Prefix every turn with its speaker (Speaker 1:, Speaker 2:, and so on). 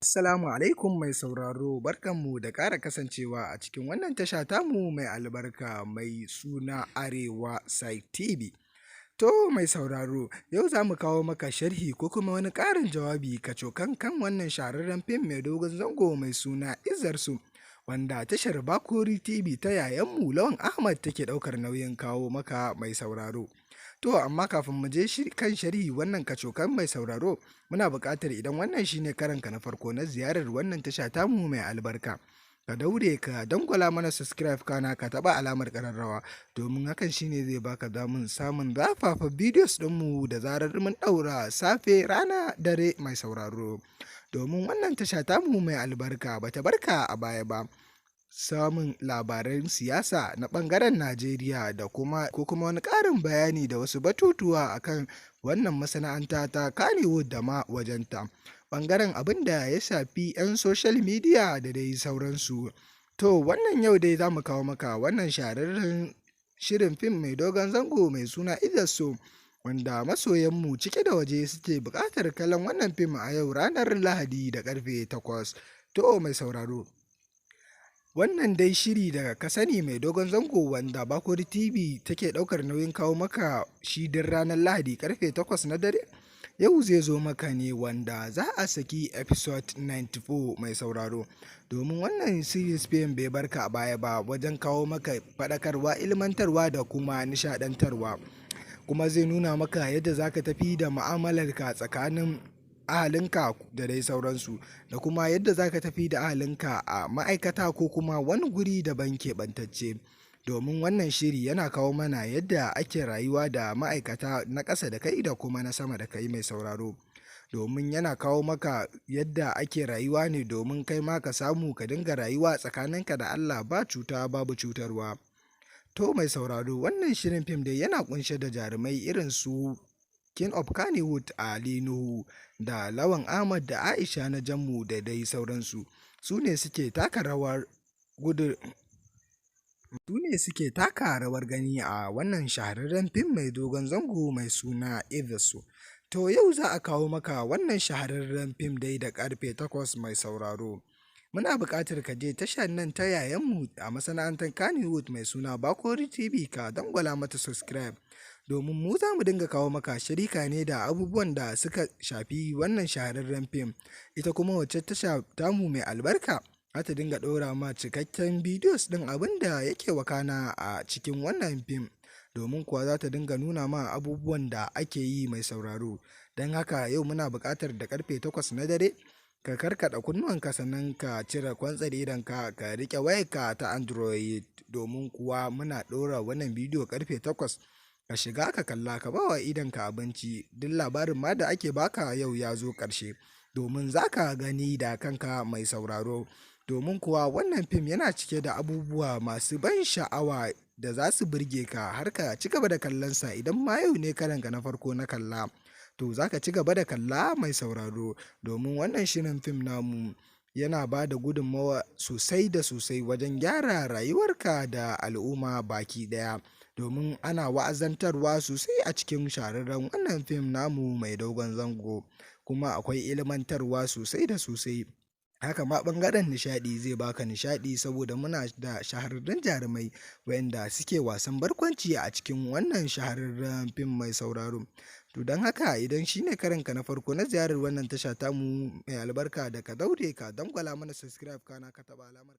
Speaker 1: Assalamu alaikum mai sauraro, barkanmu da ƙara kasancewa a cikin wannan tasha tamu mai albarka mai suna Arewa Side TV. To mai sauraro, yau za mu kawo maka sharhi ko kuma wani ƙarin jawabi kacokan kan wannan shahararren fim mai dogon zango mai suna Izzar So, wanda tashar Bakori TV ta yayanmu Lawan Ahmad take ɗaukar nauyin kawo maka, mai sauraro. To amma kafin mu je kan sharhi wannan kacokan, mai sauraro, muna buƙatar idan wannan shine karonka na farko na ziyarar wannan tasha tamu mai albarka, ka daure ka dangwala mana subscribe, kana ka taɓa alamar ƙararrawa, domin hakan shine zai baka damar samun zafafa videos ɗinmu da zarar mun ɗaura, safe, rana, dare, mai sauraro. Domin wannan tasha tamu mai albarka bata barka a baya ba. Samun labaran siyasa na ɓangaren Najeriya da kuma ko kuma wani ƙarin bayani da wasu batutuwa akan wannan masana'anta ta Kannywood da ma wajenta. Ɓangaren abin da ya shafi 'yan social media da dai sauransu. To wannan yau dai za mu kawo maka wannan shahararren shirin fim mai dogon zango mai suna Izzar So, wanda masoyanmu cike da waje suke buƙatar kallon wannan fim a yau ranar Lahadi da ƙarfe 8. To mai sauraro, wannan dai shiri da ka sani mai dogon zango wanda Bakori TV take ɗaukar nauyin kawo maka shi duk ranar Lahadi ƙarfe 8 na dare, yau zai zo maka ne wanda za a saki episode 94, mai sauraro. Domin wannan series film bai barka a baya ba wajen kawo maka faɗakarwa, ilmantarwa da kuma nishaɗantarwa. Kuma zai nuna maka yadda za ka tafi da mu'amalarka tsakanin ahalinka da dai sauransu, da kuma yadda za ka tafi da ahalinka a ma'aikata ko kuma wani guri daban keɓantacce. Domin wannan shiri yana kawo mana yadda ake rayuwa da ma'aikata na ƙasa da kai da kuma na sama da kai, mai sauraro. Domin yana kawo maka yadda ake rayuwa ne domin kai ma ka samu ka dinga rayuwa tsakaninka da Allah, ba cuta babu cutarwa. To mai sauraro, wannan shirin fim dai yana ƙunshe da jarumai irin su King of Kannywood Ali Nuhu da Lawan Ahmad da Aisha Najamu da dai sauransu. Su ne suke taka rawar gani a wannan shahararren fim mai dogon zango mai suna Izzar So. To yau za a kawo maka wannan shahararren fim dai da ƙarfe 8, mai sauraro. Muna buƙatar ka je tashar nan ta yayanmu a masana'antar Kannywood mai suna Bakori TV, ka dangwala mata subscribe, domin mu za mu dinga kawo maka sharika ne da abubuwan da suka shafi wannan shahararren fim. Ita kuma wacce tasha tamu mai albarka za ta dinga ɗora ma cikakken videos ɗin abin da yake wakana a cikin wannan fim. Domin kuwa za ta dinga nuna ma abubuwan da ake yi, mai sauraro. Don haka yau muna buƙatar da ƙarfe 8 na dare ka karkaɗa kunnuwanka, sannan ka cire kwantsar idonka, ka riƙe wayarka ta Android, domin kuwa muna ɗora wannan bidiyo ƙarfe 8. Ka shiga ka kalla, ka ba wa idonka abinci. Duk labarin ma da ake baka yau ya zo ƙarshe, domin za ka gani da kanka, mai sauraro. Domin kuwa wannan fim yana cike da abubuwa masu ban sha'awa da za su burge ka har ka ci gaba da kallonsa. Idan ma yau ne karonka na farko na kalla, to za ka ci gaba da kalla, mai sauraro, domin wannan shirin fim namu yana ba da gudunmawa sosai da sosai wajen gyara rayuwarka da al'umma baki ɗaya, domin ana wa'azantarwa sosai a cikin shahararren wannan fim namu mai dogon zango, kuma akwai ilmantarwa sosai da sosai. Haka ma ɓangaren nishaɗi, zai baka nishaɗi saboda muna da shahararrun jarumai waɗanda suke wasan barkwanci a cikin wannan shahararren fim, mai sauraro. To don haka idan shine karonka na farko na ziyarar wannan tasha tamu mai albarka, da ka daure ka dangwala mana subscribe, kana ka taɓa alamar.